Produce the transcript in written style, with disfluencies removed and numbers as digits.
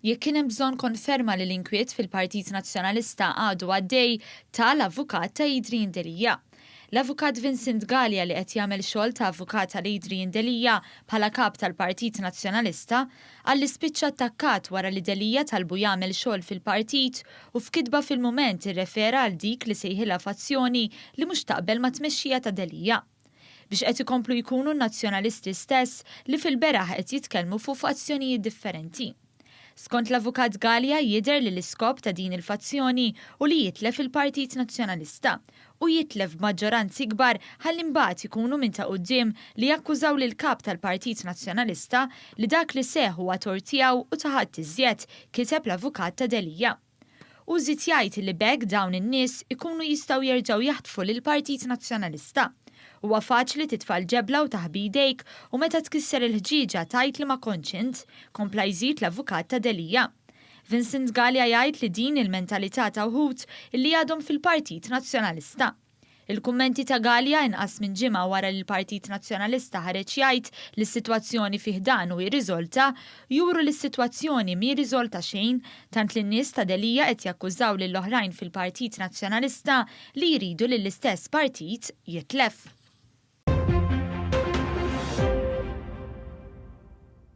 Jekk kien hemm bżonn konferma li l-inkwiet fil-Partit Nazzjonalista għadu għaddej, ta l-avukat ta' Adrian Delia. L-Avukat Vincent Galea li qed jagħmel xogħol ta' avukat għal Adrian Delia bħala kap tal-Partit Nazzjonalista, qal li spiċċa attakkat wara li Delia talbu jagħmel xogħol fil-partit u f'kitba f'Il-Mument irrefera għal dik li sejħilha fazzjoni li mhux taqbel mat-tmexxija ta' Delia. Biex qed ikomplu jkunu n-Nazzjonalisti stess li fil-beraħ qed jitkellmu fuq fazzjonijiet differenti. Skont l-Avukat Galea jidher li l-iskop ta' din il-fazzjoni hu li jitlef il-Partit Nazzjonalista u jitlef b'maġġoranzi kbar ħalli mbagħad ikunu minn ta' quddiem li jakkużaw lill-Kap tal-Partit Nazzjonalista li dak li seħħ huwa tort tiegħu u ta' ħadd iżjed, kiteb l-Avukat ta' Delia. Hu żied jgħid li b'hekk dawn in-nies ikunu jistgħu jerġgħu jaħtfu lill-Partit Nazzjonalista. Huwa faċli titfa' l-ġebla u taħbi jdejk u meta tkisser il-ħġieġa tgħid li ma kontx int, kompla jżid l-avukat ta' Delia. Vincent Galea jgħid li din hi l-mentalità ta' wħud illi għadhom fil-Partit Nazzjonalista. Il-kummenti ta' Galea inqas minn ġimgħa wara li l-Partit Nazzjonalista ħareġ jgħid li s-sitwazzjoni fi ħdanu hi riżolta, juru li s-sitwazzjoni mhi riżolta xejn, tant li n-nies ta' Delia qed jakkużaw lill-oħrajn fil-Partit Nazzjonalista li jridu lill-istess partit jitlef.